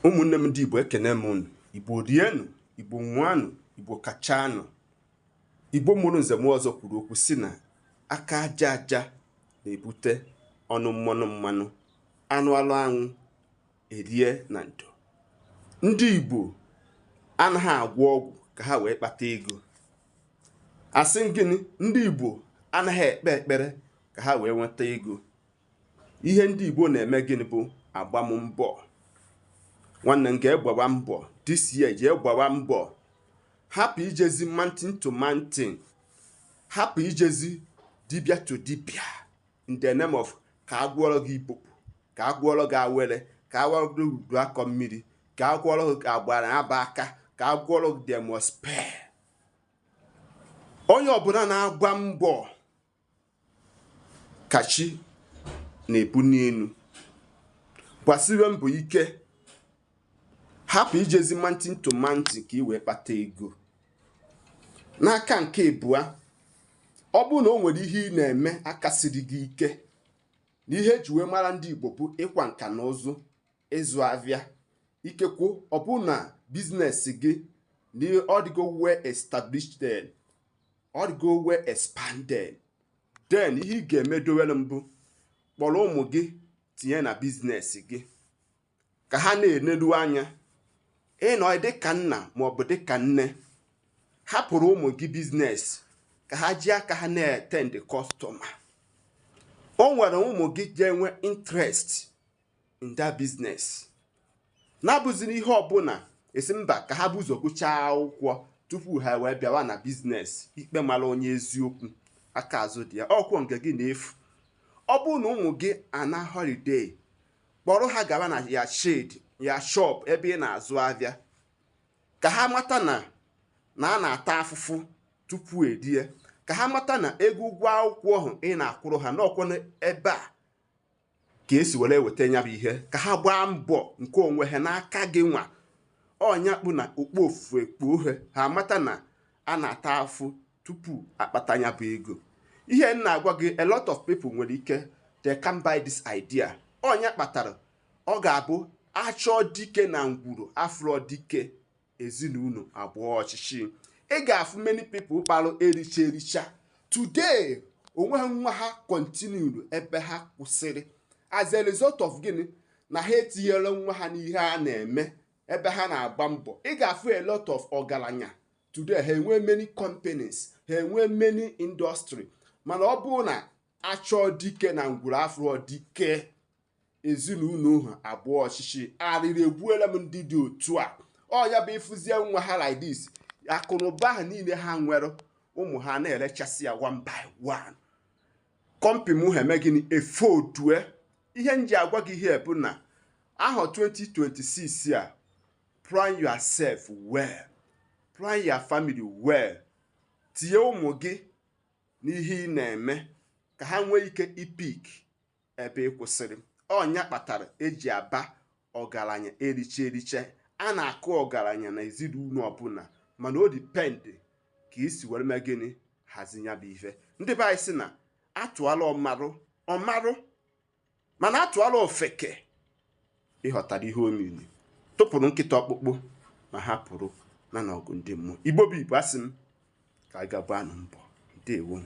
Ụmụnne m ndị Igbo, ekene m unu. Igbo rienụ, Igbo nwanụ, Igbo kachanụ. Igbo mụrụ nze m ọzọ kwuru okwu si na aka aja aja na-ebute ọnụ mmanụ mmanụ, anụ alụ anwụ erie na ndo. Ndị Igbo anaghị agwọ ọgwụ ka ha wee kpata ego. Asị gịnị? Ndị Igbo anaghị ekpe ekpere ka ha wee nweta ego. Ihe ndị Igbo na-eme gịnị bụ agbammbọ. Nwanne m, ga-egbawa mbọ this year, jee gbawa mbọ. Hapụ ijezi mountain to mountain, hapụ ijezi dibịa to dibịa in the name of ka agwọrọ gị ibopụ, ka agwọrọ gị awere, ka agwọrọ gị udu akọ mmiri, ka agwọrọ gị agbara aba aka, ka agwọrọ gị demospe. Onye ọbụla na-agba mbọ ka chi na-ebu n'elu. Gbasiwe mbọ ike, hapụ ijezi mountain to mountain ka ị wee kpata ego. N'aka nke ịbụa, ọ bụrụ na o nwere ihe ị na-eme aka siri gị ike, na ihe eji wee mara ndị Igbo bụ ịkwa nka na ụzụ, ịzụ avịa, ikekwu ọ bụ na business gị na ọ dịgo well established, ọ dịgo well expanded, then ihe ị ga-eme dowere mbụ, kpọrọ ụmụ gị tinye na business gị ka ha na-eneru anya. Ịnọ dịka nna maọbụ dịka nne, hapụrụ ụmụ gị business ka ha ji aka ha na-attend customer. O nwere ụmụ gị ga-enwe interest in that business, na-abụziri ihe ọbụla esi mba ka ha bụ ụzọ gụchaa akwụkwọ tupu ha wee bịawa na business. Ikpe mara onye eziokwu, aka azụ dị ya. Ọkwụ nke gị na-efu. Ọ bụrụ na ụmụ gị ana holiday, kpọrọ ha gawa na ya shed, ya shop ebe ị na-azụ ahịa, ka ha mata na a na-ata afụfụ tupu erie, ka ha mata na ego ụgwọ akwụkwọ ahụ ị na-akwụrụ ha n'ọkwụ ebe a ka esi were weta ya bụ ihe, ka ha gbaa mbọ nke onwe ha n'aka gị. Nwa ọnya kpụ na okpu ofufe kpuo ha, ha mata na a na-ata afụ tupu akpata ya bụ ego. Ihe m na-agwa gị, a lot of people nwere ike they can buy this idea. Ọnya kpatara ọ ga-abụ achọọ dike na ngwuru afro dike, ezinụlọ abụọ ọchịchị. Ị ga-afụ many people kparụ ericha ericha today, onwe ha nwa ha continue ebe ha kwụsịrị as a result of gịnị? Na ha etinyere nwa ha n'ihe a na-eme ebe ha na-agba mbọ. Ị ga-afụ a lot of ọgaranya today, ha enwe many companies, ha enwe many industry, mana ọ bụrụ na achọọ dike na ngwuru afro dike, ezinụlọ ha abụọ ọchịchị. Arịrị egbuola m ndị dị otu a. Ọ ya bụ ịfụzie nwa ha like this, akụnụba ha niile ha nwere, ụmụ ha na-erechasị ya one by one. Company ha eme gịnị? Efodue. Ihe m ji agwa gị ihe bụ na ahọ 2026 a, plan yourself well, plan your family well. Tinye ụmụ gị n'ihe ị na-eme ka ha nwee ike ipick ebe ị kwụsịrị. Ọnya kpatara eji aba ọgaranya eriche eriche. A na-akụ ọgaranya na ezinụlọ ọbụla, mana o depend ka isi were mee gịnị, hazi ya bụ ife. Ndị be anyị sị na atụala ọmarụ ọmarụ, mana atụala ofeke ịghọtara ihe omimi. Tụpụrụ nkịta ọkpụkpụ ma hapụrụ na n'ọgụ ndị mmụọ. Igbo bụ Igbo, asị m ka a gaba nụ mbọ. Ndewo.